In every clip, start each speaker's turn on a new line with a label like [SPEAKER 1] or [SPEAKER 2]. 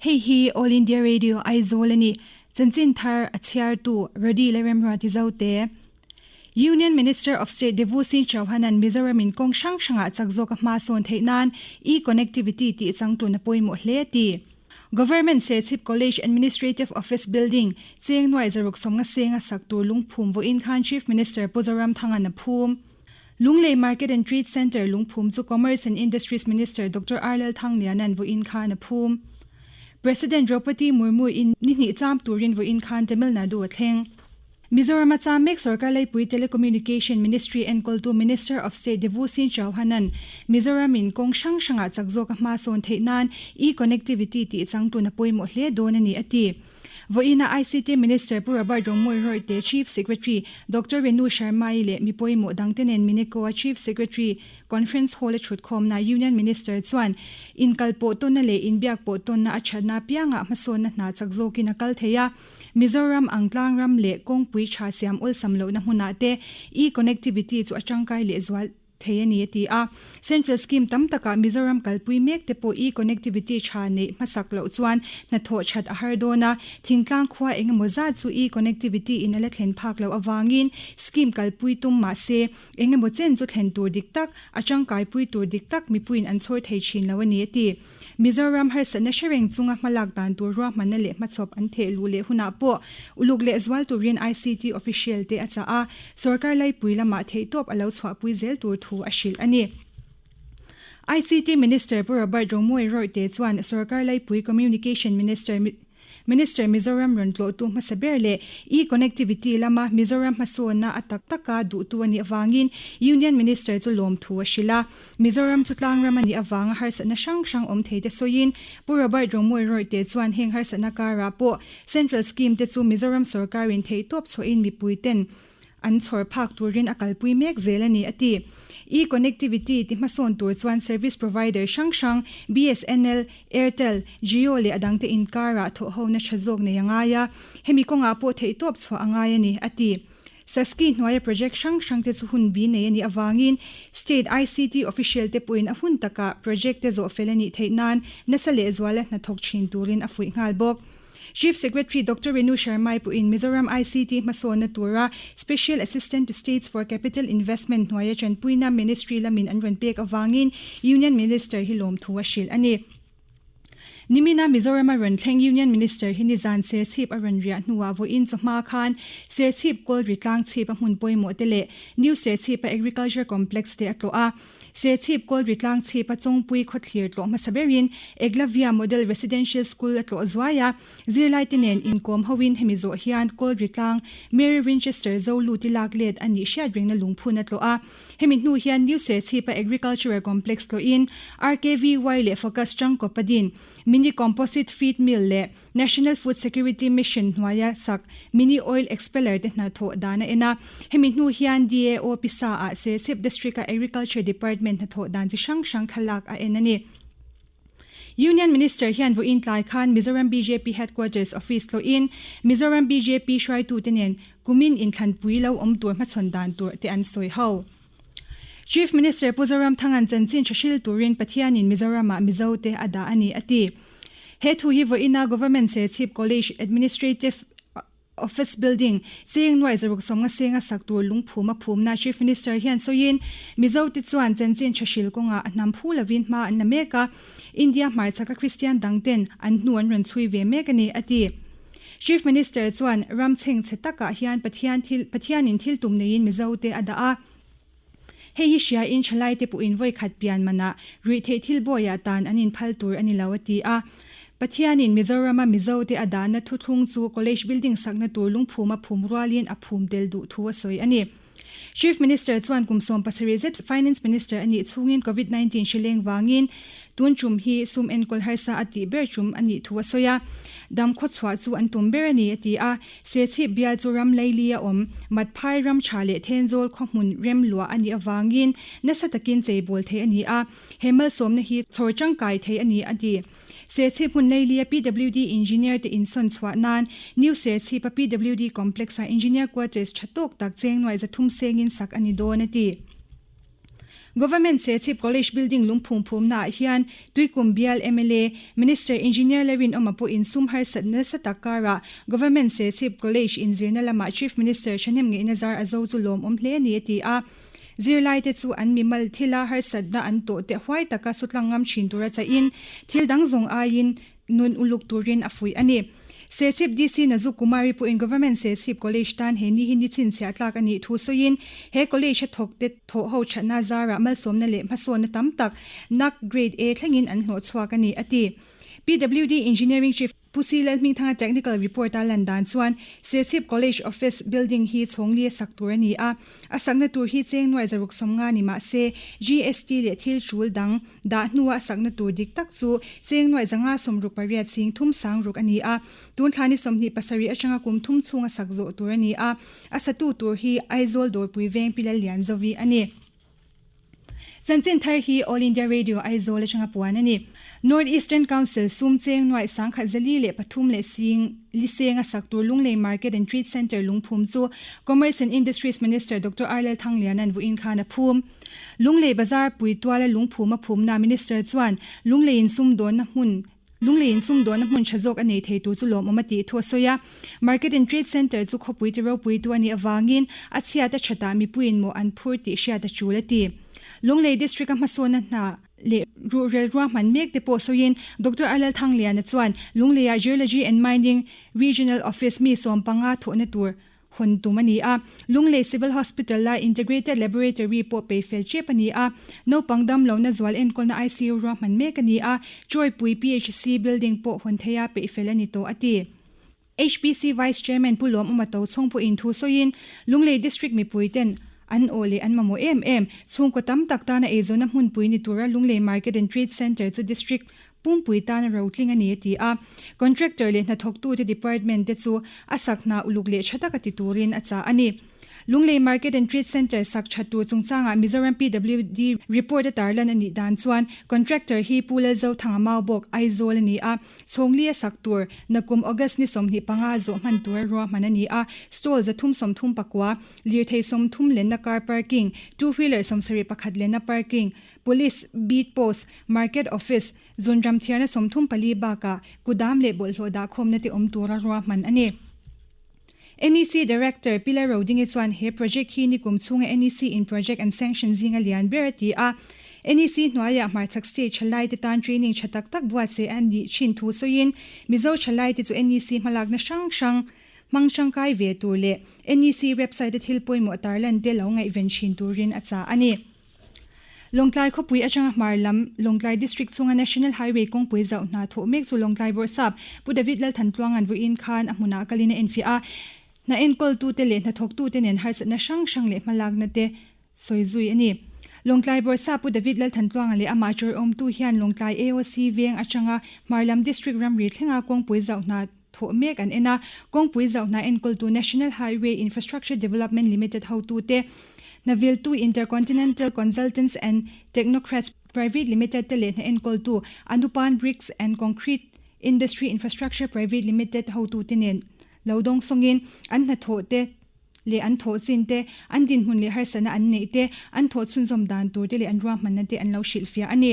[SPEAKER 1] Hei hi All India Radio Aizawl a ni. Chanchin thar a chhiartu Rody Leremruati Zote. Union Minister of State Devu Singh Chauhan-a'n Mizoram-in kawng hrang hrangah chak zawk a hma sawn theih nan e-connectivity tih changtlun a pawimawh hle a ti. Government Serchhip College Administrative Office Building, cheng nuai zaruk sawmnga senga sak tur lungphum vawiin khan Chief Minister Pu Zoramthanga'n a phum. Lunglei Market and Trade Centre lungphum chu Commerce and Industries Minister Doctor R Lalthangliana'n vawiin khan a phum. President Draupadi Murmu in ni hnih cham turin vawiin khan Tamil Nadu a thleng. Mizoram a cham mek Sorkar Laipui Telecommunication Ministry enkawltu Minister of State Devu Singh Chauhan-a'n Mizoram in kawng hrang hrangah chak zawk a hma sawn theih nan e-connectivity tih changtun a pawimawh hle dawn a ni a ti. Vawiina ICT Minister Pu Robert Romawii Royte, Chief Secretary Doctor Renu Sharma-i leh mi pawimawh dangte nen Mineco-a Chief Secretary Conference Hall-a thutkhawmna Union Minister chuan inkalpawh tawnna leh inbiakpawh tawnna a thatna apiangah hmasawnna hna chak zawkin a kal thei a. Mizoram ang tlangram leh kawngpui tha siam awlsam lohna hmunah te e-connectivity chu a tangkai lehzual thei a ni a ti a. Central scheme tam takah Mizoram kalpui mek te pawh e-connectivity tha neih hmasak loh chuan hnathawh that a har dawn a, thingtlang khua eng emaw zat chu e-connectivity in a la thlen phak loh avangin scheme kalpui tum mah se eng emaw chen chu thlen tur dik tak, a tangkaipui tur dik tak mipuiin an chhawr thei thin lo a ni a ti. Mizoram harsatna hre reng chunga hmalak dan tur ruahmanna leh hmachhawp an theh luh leh hunah pawh uluk leh zual turin ICT official te a chah a, sorkar laipui lamah theihtawp a lo chhuahpui zel tur thu a hrilh a ni. ICT Minister Pu Robert Romawii Royte chuan sorkar laipui Communication Minister Minister Mizoram rawn tlawhtu hmasa ber leh e-connectivity lama Mizoram hmasawnna a tak taka duhtu a nih avangin Union Minister chu lawmthu a hrilh a. Mizoram chu tlangram a nih avanga harsatna hrang hrang awm thei te sawiin Pu Robert Romawii Royte chuan heng harsatna karah pawh Central Scheme te chu Mizoram sawrkarin theihtawp chhuahin mipui ten An chhawr phak turin a kalpui mek zel a ni, a ti. E-connectivity ti hmasawn tur chuan service provider hrang hrang, BSNL, Airtel, Jio leh a dangte inkarah thawhhona tha zawk nei a ngai a, hemi kawngah pawh theihtawp chhuah a ngai a ni, a ti. Saski hnuaia project hrang hrangte chu hun bi nei a nih avangin State ICT official te pawhin a hun takah project te zawh fel a nih theih nan nasa lehzuala hnathawk thin turin a fuih nghal bawk. Chief Secretary Doctor Renu Sharma-i pawhin Mizoram ICT hmasawnna tura Special Assistant to States for Capital Investment hnuaia tanpuina Ministry lamin an rawn pek avangin Union Minister hi lawmthu a hrilh a ni. Nimina Mizorama rawn thleng Union Minister hi nizan Serchhip a rawn riah hnuah vawiin chawhma khan Serchhip Kawlri tlang chhip a hmun pawimawh te leh New Serchhip-a Agriculture Complex te a tlawh a. Serchhip Kawlri tlang chhip a Chawngpui khawthlir tlawh hmasa berin Eklavya Model Residential School a tlawh zuai a, zirlaite nen inkawm hoin hemi zawh hian Kawlri tlang Mary Winchester Zoluti lak let a nih hriat rengna lungphun a tlawh a. Hemi hnu hian New Serchhipa Agricultural Complex tlawhin RKVY leh Focus Changkawpa din Mini Composite Feed Mill leh National Food Security Mission hnuaia sak Mini Oil Expeller te hnathawh dan a en a. Hemi hnu hian DAO pisa ah Serchhip District-a Agriculture Department hnathawh dan chi hrang hrang thlalak a en a ni. Union Minister hian vawiin tlai khan Mizoram bjp Headquarters Office tlawhin Mizoram bjp hruaitute nen kumin inthlanpui lo awm tur hmachhawn dan tur te an sawi ho. Chief Minister Pu Zoramthanga'n chanchin tha hril turin Pathianin Mizoramah Mizote a dah a ni, a ti. He thu hi vawiina Government Serchhip College Administrative Office Building, cheng nuai zaruk sawmnga senga sak tur lungphum a phumna Chief Minister hian sawiin, Mizote chuan chanchin tha hril kawngah a hnam phu lovin hma an la mek a, India hmarchhaka Kristian dangten an hnu an rawn chhui ve mek a ni, a ti. Chief Minister chuan ram chhengchhe takah hian Pathian thil Pathianin thil tum neiin Mizote a dah a. Hei hi hriain thalaite pawhin vawikhat pian manah ruihtheih thil bawiah tan an inphal tur a ni lo a ti a. Pathianin Mizorama Mizote a dahna thuthlung chu College building sakna tur lungphum a phum rualin a phum tel duh thu a sawi a ni. Chief Minister chuan kum 17 zet Finance Minister a nih chhungin Covid 19 hri leng vangin tun tum hi sum enkawl harsa a tih ber tum a nih thu a sawi a. Dam khawchhuah chu an tum ber a ni a ti a. Serchhip bial chu ram leili a awm, Matphai ram tha leh Thenzawl khaw hmun rem luah a nih avangin nasa takin cheibawl theih a ni a. He malsawmna hi chhawr tangkai thei a ni a ti. Serchhip hmun leilia PWD Engineer te insawn chhuah nan New Serchhip-a PWD Complex-ah Engineer Quarters tha tawk tak cheng nuaih 300 sengin sak a ni dawn a ti. Government Serchhip College building lungphum phumna ah hian Tuikum bial mla, Minister Engineer Lalrinawma pawhin sum harsat nasa tak karah Government Serchhip College inzirna lamah Chief Minister thahnem ngeihna zar a zo chu lawmawm hle a ni a ti a. Zirlaite chu an mimal thila harsatna an tawh te huai taka sutlang ngam thin tura chahin thil dang zawng aiin nun uluk turin a fuih a ni. Serchhip DC Nazuk Kumari pawhin Government Serchhip College tan he ni hi ni chhinchhiah tlak a nih thu sawiin he college a thawkte thawh ho thatna zarah malsawmna leh hmasawnna tam tak nak Grade A thlengin an hlawh chhuak a ni a ti. PWD Engineering Chief Pu Si Lalhmingthanga Technical Report a lan dan chuan Serchhip College Office Building hi chhawngli a sak tur a ni a, a sakna tur hi cheng nuai zaruk sawmnga ni mah se GST leh thil tul dang dah hnua a sakna tur dik tak chu cheng nuai zanga 68 sing thum sang ruk a ni a, tun thla ni 27 atanga kum thum chhunga sak zawh tur a ni a, a satu tur hi Aizawl Dawrpui Veng Pi Lallianzovi a ni. Chanchin thar hi All India Radio Aizawl atanga puan a ni. North Eastern Council sum cheng nuaih sangkhat zali leh pathum leh sing li seng a sak tur Lunglei Market and Trade Centre lungphum chu Commerce and Industries Minister Doctor R Lalthangliana'n vuiin khan a phum. Lunglei Bazar pui tuala lungphum a phumna Minister chuan Lunglei in sumdawnna hmun Lunglei in sumdawnna hmun tha zawk a nei thei tur chu lawmawm a tih thu a sawi a. Market and Trade Centre chu khawpui ti ropui tu a nih avangin a chhiat a thatah mipuiin mawh an phur tih hriat a tul a ti. Lunglei District a hmasawnna hna leh ruhrel ruahman mek te pawh sawiin Doctor R Lalthangliana chuan Lungleiah Geology and Mining Regional Office mi 15 thawhna tur hawn tum a ni a. Lunglei Civil Hospital-a Integrated Laboratory pawh pei fel tep a ni a. Naupang damlohna zual enkawlna ICU ruahman mek a ni a. Chawipui PHC building pawh hawn theia peih fel a ni tawh a ti. HPC Vice Chairman Pu Lawm Uma Tochhawng pawhin thu sawiin, Lunglei District mipuiten an aw leh an mamawh em em. Chhungkaw tam tak tana eizawnna hmunpui ni tura Lunglei Market and Trade Centre chu District Pumpui tana rotling a ni a ti a. Contractor leh hnathawktute department te chu a sak hna uluk leh tha taka ti turin a chah a ni. Lunglei Market and Trade Centre sak tha tur chungchangah Mizoram PWD report a tarlan a nih dan chuan contractor hi Pu Lalzothanga Maubawk, Aizawl a ni a. Chhawngli a sak tur nakum August ni 25 zawh hman tura ruahman a ni a. Stall 339, lirthei 30 lenna car parking, two wheeler 71 lenna parking, Police Beat Post, Market Office, Zunram thiarna 34 bakah kudam leh bawlhhlawh dahkhawmna te awm tura ruahman a ni. NEC Director Pilar Rodingi chuan he project hi nikum chhunga NEC in project an sanction zinga lian ber a ti a. NEC hnuaiah hmarchhak state thalaite tan training tha tak tak buatsaih a nih thin thu sawiin Mizo thalaite chu NEC hmalakna hrang hrang hmang tangkai ve tur leh NEC website a thil pawimawh tarlan te lo ngaihven thin turin a chah a ni. Lawngtlai khawpui atanga hmar lam Lawngtlai District chhunga National Highway kawngpui zauh hna thawh mek chu Lawngtlai Bawrhsap Pu David Lalthantluanga'n vawiin khan a hmunah kalin a enfiah a. Hna enkawltute leh hnathawktute nen harsatna hrang hrang leh hmalakna te sawi zui a ni. Lawngtlai Bawrhsap Pu David Lalthantluanga leh amah chawiawmtu hian Lawngtlai AOC veng atanga hmar lam District ramri thlenga kawngpui zauh hna thawh mek an en a, kawngpui zauh hna enkawltu National Highway Infrastructure Development Limited hotute, hnaviltu Intercontinental Consultants and Technocrats Private Limited te leh hna enkawltu Anupan Bricks and Concrete Industry Infrastructure Private Limited hotute nen lo dawng sawngin an hnathawh te leh an thawh chin te, an dinhmun leh harsatna an neih te, an thawh chhunzawm dan tur te leh an ruahmanna te an lo hrilhfiah a ni.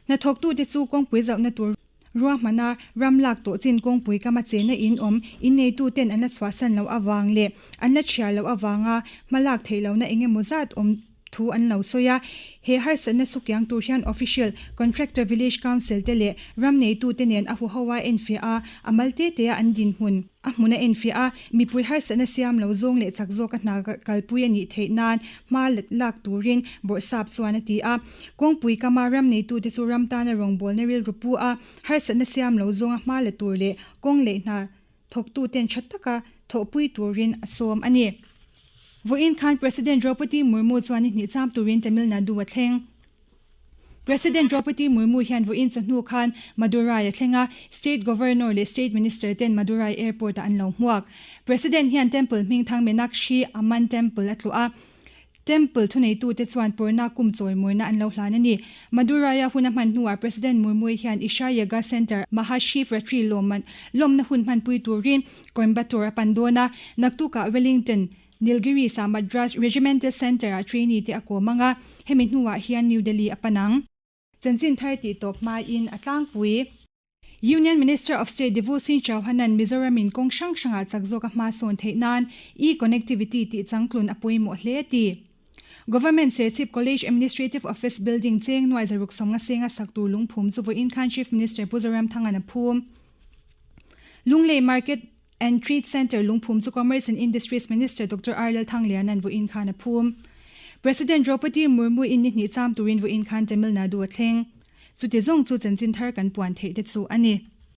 [SPEAKER 1] Hnathawktute chu kawngpui zauhna tur Ruahmana ram lak tawh chin kawngpui kama chena in awm inneitu ten an la chhuahsan loh avang leh an la chhiar loh avanga hma lak theih lohna eng emaw zat awm thu an lo sawi a. He harsatna sukiang tur hian official, contractor, village council te leh ram neitu te nen a huho a enfiah a, a mal te te a an dinhmun a hmun a enfiah a, mipui harsatna siam lo zawng leh chak zawka hna kalpui a nih theih nan hma lak turin Bawrhsap chuan a ti a. Kawngpui kama ram neitute chu ram tana rawngbawlna rilru pu a, harsatna siam lo zawnga hma la tur leh kawng leh hna thawktuten tha taka thawhpui turin a sawm a ni. Vawiin khan President Draupadi Murmu chuan ni hnih cham turin Tamil Nadu a thleng. President Draupadi Murmu hian vawiin chawhnu khan Madurai a thleng a, State Governor leh State Minister ten Madurai Airport ah an lo hmuak. President hian Temple hmingthang Meenakshi Amman Temple a tlawh a, Temple thuneitute chuan purna kum chawimawina an lo hlan a ni. Madurai-a hun a hman hnuah President Murmu hian Isha Yoga Centre Mahashivratri lawmman lawmna hun hmanpui turin Coimbatore a pan dawn a, naktukah Wellington. Nilgiris-a Madras Regimental Centre-ah trainee te a kawm ang a, hemi hnuah hian New Delhi a pan ang. Chanchin thar tih tawp hmain a tlangpui. Union Minister of State Devu Singh Chauhan-a'n Mizoram-in kawng hrang hrangah chak zawk a hma sawn theih nan e-connectivity tih changtlun a pawimawh hle a ti. Government Serchhip College Administrative Office Building cheng nuai zaruk sawmnga senga sak tur lungphum chu vawiin khan Chief Minister Pu Zoramthanga'n a phum. Lunglei Market and Trade Centre lungphum chu Commerce and Industries Minister Doctor R Lalthangliana'n vawiin khan a phum. President Draupadi Murmu-in ni hnih cham turin vawiin khan Tamil Nadu a thleng. Chuti zawng chu chanchin thar kan puan theih te chu a ni.